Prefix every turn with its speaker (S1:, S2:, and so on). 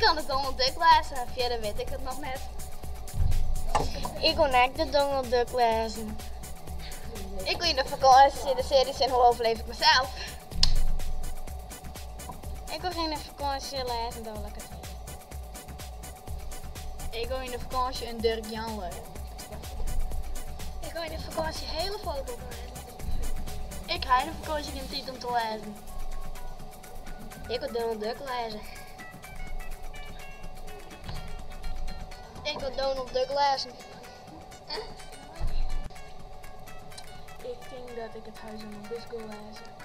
S1: Ik ha de Donald Duck lêzen en fierder wit ik it noch net.
S2: Ik gean ek de Donald Duck lêzen.
S1: Ik gean yn de fakânsje de searje sjen Hoe overleef ik mezelf.
S2: Ik wol yn de fakânsje lêzen Dan wol ik it witte.
S1: Ik gean yn de fakânsje in Durk Jan lêzen.
S2: Ik gean yn de fakânsje hiele folle boeken lêzen.
S1: Ik ha yn de fakânsje gjin tiid om te lêzen.
S2: Ik wol Donald Duck lêze.
S1: Ik wol Donald Duck lêzen. Ik tink dat ik It Huis oan de Bosk wol lêze.